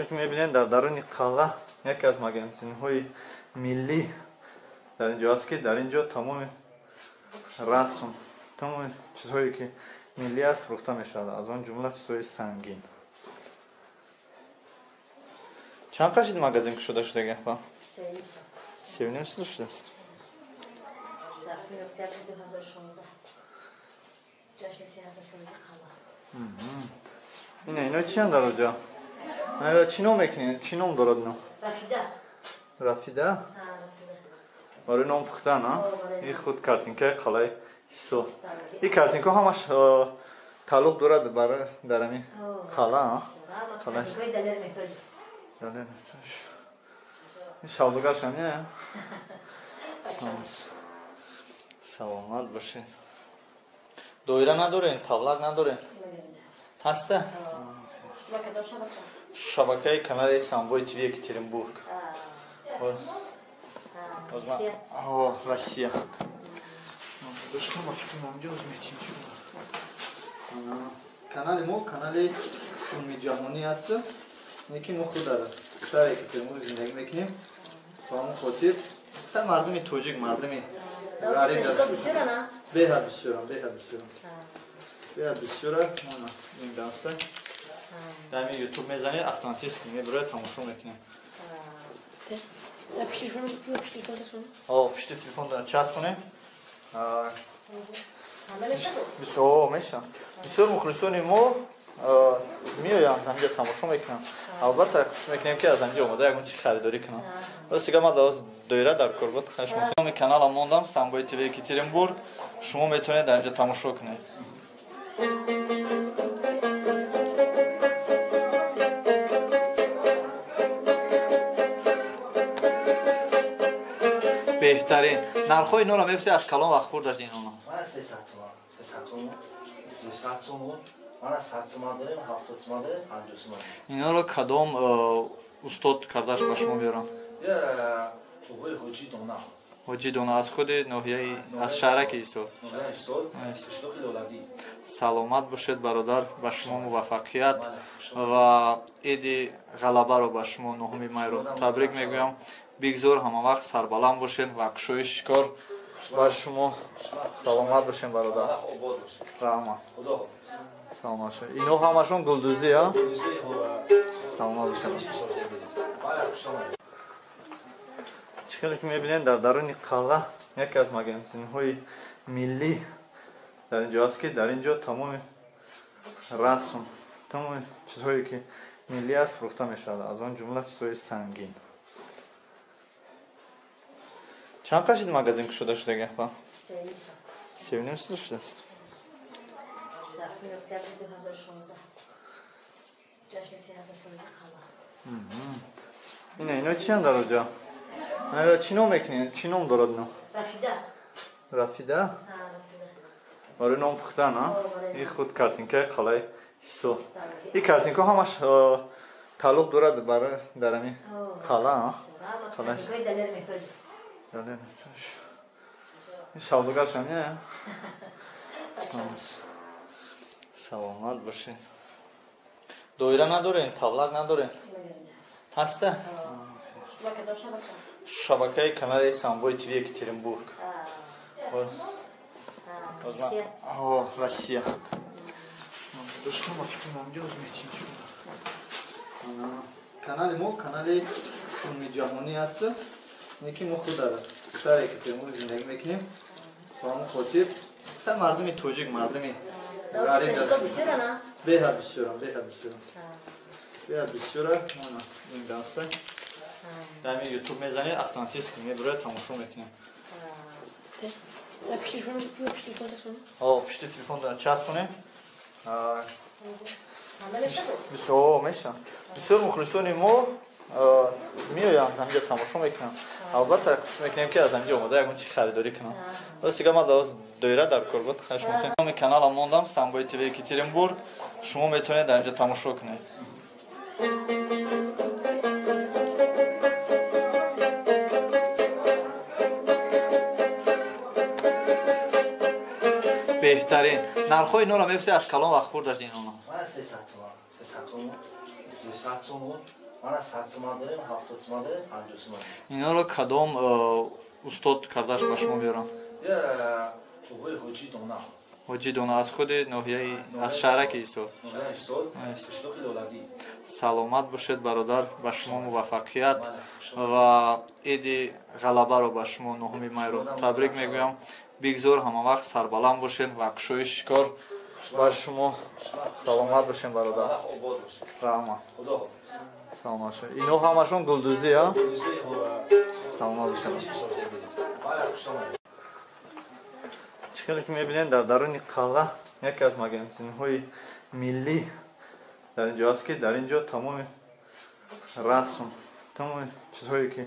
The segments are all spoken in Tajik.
Чӣ хеле ки мебинед, дар даруни қалъа яке аз магазинҳои миллӣ дар ин ҷо аст, ки дар ин ҷо тамоми расм, тамоми чизҳое ки миллӣ аст, фурӯхта мешавад, аз он ҷумла чизҳои сангин. Чанд қашид магазин кушода шудага? 3,5 сол шудааст. 27 октябри 2016, ҷашни 30 солаги қалъа. Ина, ино чиянд дар оҷа? Чӣ ном мекунед? Чӣ ном дорад ино? Рафида. Рафида, барои ном пухтан. И худ картинкаи қалъаи Ҳисор. И картинка ҳамаш тааллуқ дорад дар ами қалъа. Далер. Савдогарш ами. Саломат бошед. Доира надорен, тавлак надорен? Ҳаста? Шабакаи канали Самбои ТВ, Екатеринбург, Россия. Канали мо канали умумиҷаҳонӣ аст, ки мо худ дар шаҳри Екатеринбург зиндагӣ мекунем. Ба ҳамон хотир мардуми тоҷик, мардуми беҳад бисёрам, беҳад бисёрам, беҳад бисёра. Ин даста дар ҳамин Ютуб мезанед, автоматически мебирояд, тамошо мекунем. Пишти телефон часпонем. Меша. Бисёр мухлисони мо меоянд, ҳаминҷа тамошо мекунанд. Албатта, кӯшиш мекунем, ки аз ҳаминҷа омода ягон чи харидорӣ кунам. Ростига, ман доира дар кор буд. Номи каналам мондам, Самбои ТВ, Екатеринбург. Шумо метавонед дар инҷа тамошо кунед. Беҳтарин нархҳои инора мефти, аз калон ва хурдаш инона? 300 сомон, 300 сомон, 200 сомон, мана 100 сомон дорем, 70 сомон дорем, 50 сомон. Инора кадом устод кардаш ба шумо биёрам? Оғои Ҳоҷи Дона. Ҳоҷи Дона, аз худи ноҳияи, аз шаҳраки Ҳисор. Ноҳияи Ҳисор, қишлоқи Лолагӣ. Саломат бошед, бародар, ба шумо муваффақият ва иди ғалабаро ба шумо, 9-уми майро табрик мегӯям. Бигзор ҳамавақт сарбаланд бошед ва кушоиши шикор ба шумо. Саломат бошем, бародар, раҳмат, саломат бошед. Ино ҳамашон гулдӯзӣ, а? Саломат бошед. Чӣ хеле ки мебинед, дар даруни қалъа яке аз магазинҳои миллӣ дар ин ҷо аст, ки дар ин ҷо тамоми расм, тамоми чизҳое ки миллӣ аст, фурӯхта мешавад, аз он ҷумла чизҳои сангин. Чанд қашид магазин кушода шудага? 3,5 сол шудааст. 27 октябри 2016, ҷашни 30 солаги қалъа. Ина, ино чиянд дар оҷа? Чӣ ном мекунед? Чӣ ном дорад ино? Рафида. Рафида, барои ном пухтан. И худ картинкаи қалъаи Ҳисор. И картинка ҳамаш тааллуқ дорад дар ами қалъа. Далер. Савдогарш ами. Саломат бошед. Доира надорен, тавлак надорен? Ҳаста? Шабакаи канали Самбои ТВ, Екатеринбург, Россия. Канали мо канали умумиҷаҳонӣ аст, ки мо худ дар шаҳри Екатеринбург зиндагӣ мекунем. Ба ҳамон хотир мардуми тоҷик, мардуми беҳад бисёрам, беҳад бисёрам, беҳад бисёра. Ин даста дар ҳамин Ютуб мезанед, автоматически мебирояд, тамошо мекунем. Пишти телефон часпонем. Меша. Бисёр мухлисони мо меоянд, ҳаминҷа тамошо мекунанд. Албатта, кӯшиш мекунем, ки аз ҳаминҷа омода ягон чи харидорӣ кунам. Ростига, ман доира дар кор буд. Номи каналам мондам, Самбои ТВ, Екатеринбург. Шумо метавонед дар инҷа тамошо кунед. Беҳтарин нархҳои инора мефти, аз калон ва хурдаш инона? 300 сомон, 300 сомон, 200 сомон. Мана 100 сомон дорем, 70 сомон дорем, 50 сомон. Инҳоро кадом устод кардаш ба шумо биёрам? Оғои Ҳоҷӣ Дона. Ҳоҷӣ Дона аз худи ноҳияи, аз шаҳраки Ҳисор. Ноҳияи Ҳисор, қишлоқи Лолагӣ. Саломат бошед, бародар, ба шумо муваффақият ва иди ғалабаро ба шумо 9 майро табрик мегӯям. Бигзор ҳамавақт сарбаланд бошед ва кушоиши шикор ба шумо. Саломат бошед, бародар. Раҳмат. Саломат бошед. Ино ҳамашон гулдӯзӣ, а? Саломат бошед. Чӣ хеле ки мебинед, дар даруни қалъа яке аз магазинҳои миллӣ дар ин ҷо аст, ки дар ин ҷо тамоми расм, тамоми чизҳое ки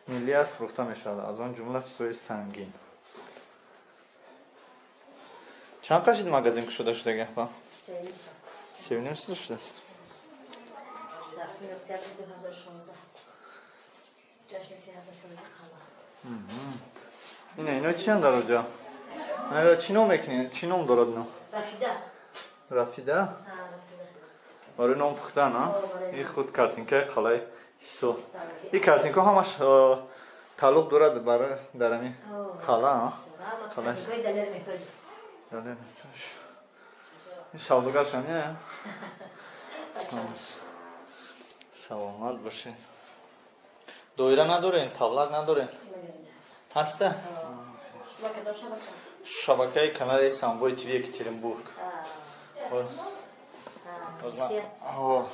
миллӣ аст фурӯхта мешавад, аз он ҷумла чизҳои сангин. Чанд қашид магазин кушода шудага? 3,5 сол шудааст. 27 октябри 2016. Ҷашни 3000-солагии қалъа. Ина ино чиянд дар оҷа? Ино чӣ ном мекунед? Чӣ ном дорад ино? Рафида. Рафида? Барои ном пухтан, а? Ин худ картинкаи қалъаи Ҳисор. Ин картинка ҳамаш тааллуқ дорад барои дар ҳамин қалъа, а? Қалъаи Далер Меҳтоҷ. Ин савдогарш ҳам не? Саломат бошед. Доира надорен, тавлак надорен? Ҳаста? Шабакаи канали Самбой ТВ Екатеринбург.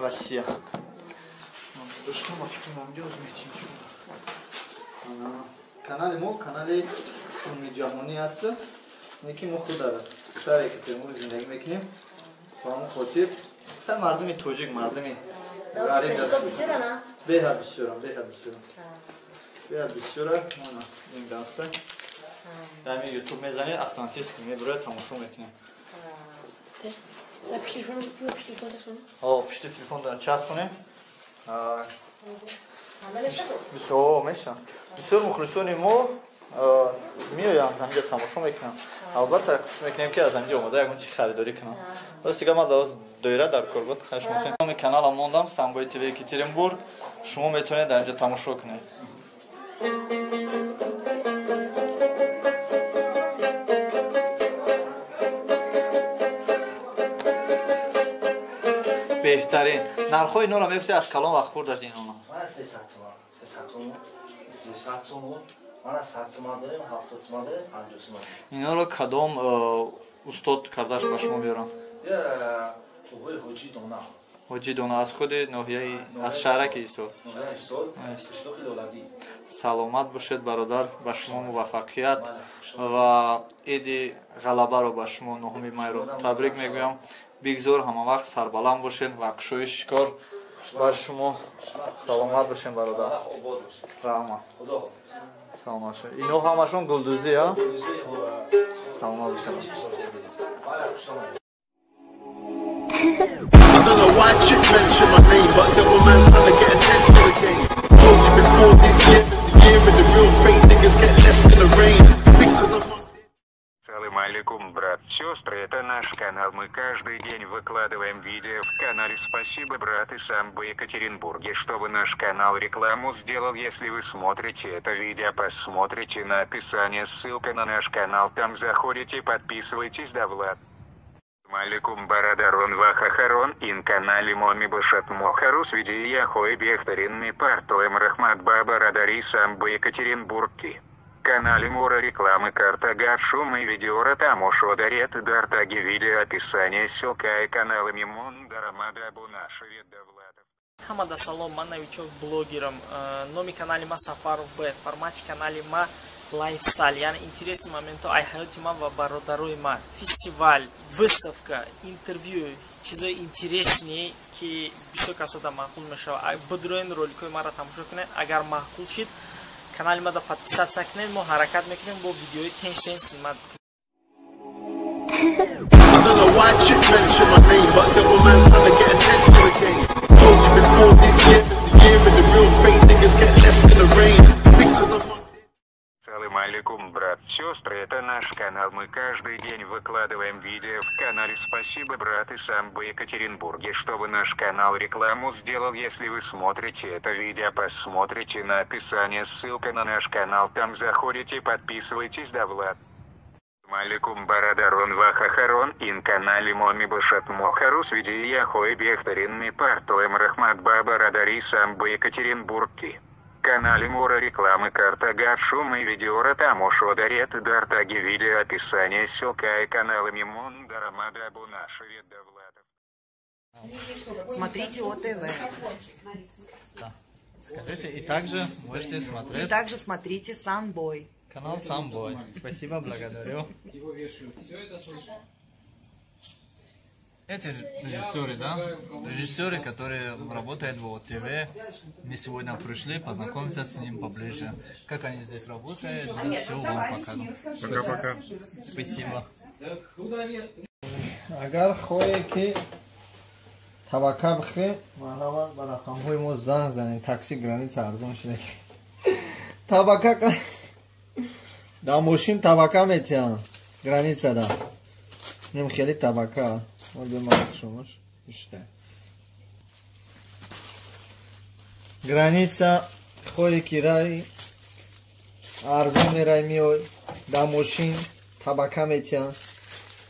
Россия. Канали мо канали умумиҷаҳонӣ аст, ки мо худ дар шаҳри Екатеринбург зиндагӣ мекунем. Ба ҳамон хотир та мардуми тоҷик, мардуми ғариб беҳад бисёрам, беҳад бисёрам, беҳад бисёра. Мана ин даста дар ҳамин ютуб мезанед, автоматически мебурад, тамошо мекунем. Пушти телефон часпонем. Меша. Бисёр мухлисони мо меоянд, ҳаминҷо тамошо мекунам. Албатта кӯшиш мекунем, ки аз ҳаминҷо омода ягон чи харидорӣ кунам. Рост гап, ман доира дар кор буд. Номи каналам мондам, Самбой ТВ Екатеринбург. Шумо метавонед дар инҷо тамошо кунед. Беҳтарин нархҳои инҳоро мегуфтед, аз калон ва хурдаш инҳоно? Мана 300 сомон, 300 сомон, 200 сомон, мана 100 сомон дорем, 70 сомон дорем, 50 сомон. Инҳоро кадом устод кардаш ба шумо биёрам? Оғои Ҳоҷӣ Дона. Ҳоҷӣ Дона аз худи ноҳияи, аз шаҳраки Ҳисор. Ноҳияи Ҳисор, қишлоқи Лолагӣ. Саломат бошед, бародар, ба шумо муваффақият ва иди ғалабаро ба шумо 9 майро табрик мегӯям. Бигзор ҳамавақт сарбаланд бошед ва кушоиши шикор ба шумо. Саломат бошед, бародар. Раҳмат. Саломат бошед. Ино ҳамашон гулдӯзӣ, а? Саломат бошед. I don't know why chick mention my name, but devil man's trying to get attention again. Told you before, this year is the year and the real fake niggas get left in the rain. Because I'm Салам алейкум, брат, сестры, это наш канал, мы каждый день выкладываем видео в канале. Спасибо, брат, и сам бы Екатеринбурге, чтобы наш канал рекламу сделал. Если вы смотрите это видео, посмотрите на описание, ссылка на наш канал, там заходите, подписывайтесь, Давлат. Маликум барадарон вахахарон ин канале моми башат мохарус види яхой бехтарин ми партоем рахмат баба радари самбы Екатеринбургки. Канале Мура рекламы карта гашум и видеора тамошо дарет дартаги видео описание ссылка и каналами Мундарамада Бунашеве Давлатов. Ҳамада салом, ман новичок блогерам. Номи канали ма Сафаров Б. Формати канали ма лайфстайл, яъне интересный моментҳо ай ҳаёти ман ва бародарои ман, фестивал, выставка, интервью, чизои интересные, ки бисёр касода маъқул мешавад. Бидроен роликҳои маро тамошо кунед, агар маъқул шид, канали мада подписаться кунед, мо ҳаракат мекунем бо видеои тенш-тенш снимат. I don't know why chick mention my name, but devil man's trying to get attention again. Told you before, this year is the year and the real fake niggas get left in the rain. Because I'm Салам Салам алейкум, брат, сестры, это наш канал, мы каждый день выкладываем видео в канале. Спасибо, брат, и сам бы Екатеринбурге, чтобы наш канал рекламу сделал. Если вы смотрите это видео, посмотрите на описание, ссылка на наш канал, там заходите, подписывайтесь, Давлат. Маликум барадарон вахахарон ин канале моми башат мохарус види яхой бехтарин ми партоем рахмат баба радари самбы Екатеринбургки. Канале Мура рекламы карта гашум и видеора тамошо дарет дартаги видео описание ссылка и каналы Мимон Дарамада Абунашевит Давлатов. Смотрите ОТВ. Да. Скажите, и также можете смотреть. И также смотрите Санбой. Канал Санбой. Спасибо, благодарю. Его вешают. Все это слышно. Эти режиссеры, да? Режиссеры, которые работают в ОТВ. Мы сегодня пришли познакомиться с ним поближе. Как они здесь работают, да, все вам покажу. Пока-пока. Спасибо. Агар хоҳе ки табака бихӯрем, марҳамат ба рақамҳои мо занг занед. Такси граница арзон шуда. Табака дар мошин табака метиҳанд. Граница да. Нем хеле табака. Граница хоҳе ки рай арзон мерай миёй, дар мошин табака метиҳанд.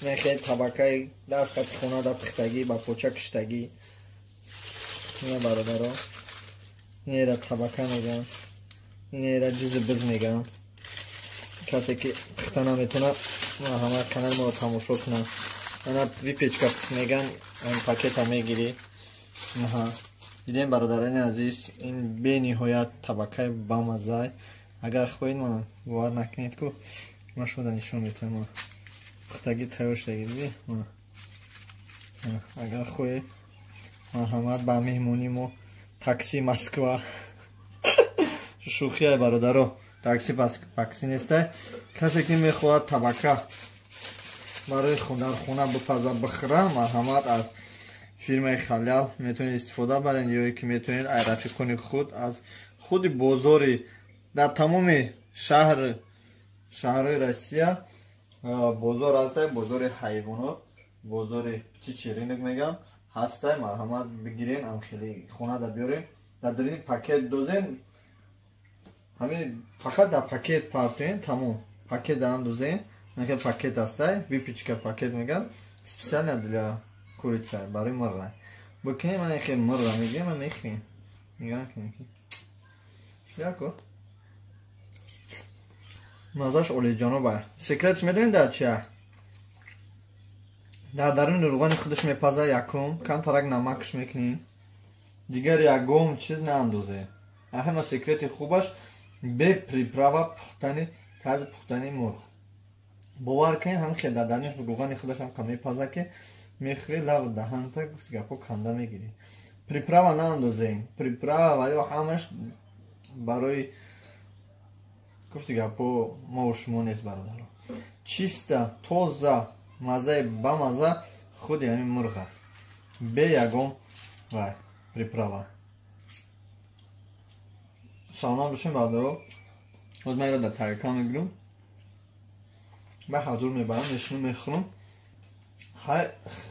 Нехел табакаи даст хати хона да пухтагӣ, ба поча киштагӣ. Ина бародаро, инера табака мегӯянд, инера ҷизи биз мегӯянд. Касе ки пухта наметавонад, ҳама канали моро тамошо кунад. Ана выпечка меган, пакета мегирӣ. Аҳа. Дидем бародарони азиз, ин бениҳоят табакаи бамаззай. Агар хоҳед ман бовар накунед ку, ман шумода нишон метавонам. Пухтагӣ тайёр шудагӣ, дидӣ? Агар хоҳед, марҳамат ба меҳмонии мо такси Москва. Шӯхия бародаро, такси пакси нестай. Касе ки мехоҳад табака барои дар хона бипаза бихӯра, марҳамат аз фирмаи Халал метавонед истифода баред, ё ки метавонед ай рафиқони худ аз худи бозори дар тамоми шаҳрҳои Россия бозор ҳастай, бозори ҳайвонот, бозори птичий рынок мегам ҳастай, марҳамат бигирен, амхели хонада биёрен, дар дарини пакет дозен, ҳамин фақат дар пакет партоен, тамом пакет дар андозен. Нахел пакет ҳастай, выпечка пакет меган, специально для курица, барои мурға. Бикунем, ман хел мурға мегирем, ман мехӯрем. Нигоҳ накунем ки. Шляко. Мазаш олиҷаноба. Секретш медонед дар чия? Дар даруни рӯғани худаш мепаза якум, камтарак намакш мекунӣ. Дигар ягон чиз наандозе. Ҳама секрети хубаш бе приправа пухтани, тарзи пухтани мурғ. Бовар кунед, ҳам хел дар даруни рӯғани худаш ҳам мепаза ки мехӯри, лаб даҳанта гуфти гапҳо канда мегирӣ. Приправа наандозем. Приправа ва ё ҳамаш барои гуфти гапҳо мо шумо нест бародаро. Чиста, тоза, маззаи бамазза худи ҳамин мурғ аст. Бе ягон вай приправа. Саломат бошем бародаро. Ҳозир ман инро дар тарелка мегирам. Ба ҳазур мебарам, мешинам, мехӯрам. Хай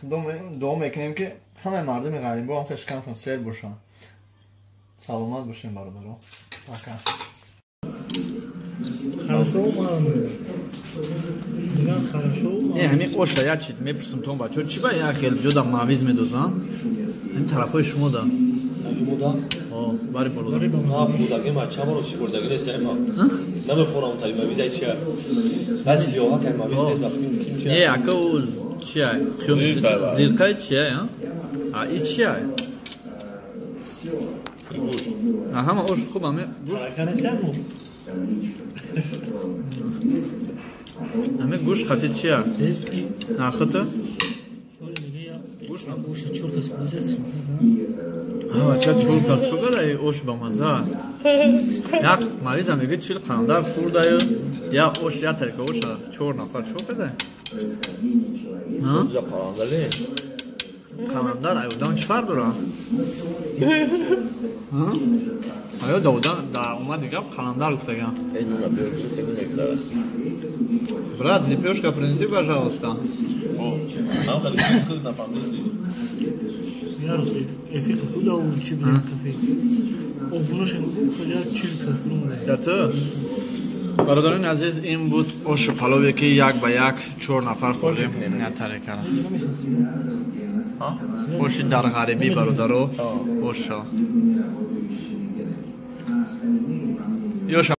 дуо мекунем ки ҳамаи мардуми ғарибо ҳам хел шикамшон сер бошанд. Саломат бошем бародаро. Пока. Хорошо мамы. Хорошо. Не, ҳамин оша як чиз мепурсам то бачаҳо, чӣ ба як хел ҷода мавиз медозанд? Ҳамин тарафҳои шумо да. Шумо да? О, бари боло. На, хӯрдаги ма чанд бор хӯрдаги нест, ма. Намефорам тари мавиз ай чия. Бас сиёҳа тай мавиз нест, ба фикр ким чия. Не, ака ӯ чия? Зирқаи чия, а? А и чия? Ҳама ош хуб аме гӯшт. Аме гӯшт қати чия? Нахыта? Гӯшт Ча чор кас шугада ош ба маза. Як мариза мегӯяд чил қандар хӯрдаю, як ош, як тарика оша чор нафар чор када? Қаландар ай одам чӣ фарқ дорад? Ая да одам да омади гап қаландар гуфтаган. Брат, лепешка принеси, пожалуйста. Нам хали худ нафаҳмидӣ. Эфир худа чи будем кафе. Обуноша хали 40 кас омада. Да ту. Бародарони азиз, ин буд ошу палове, ки як ба як чор нафар хӯрдем. Натаре кардам. Оши дар ғарибӣ, бародаро, оша. Ёша.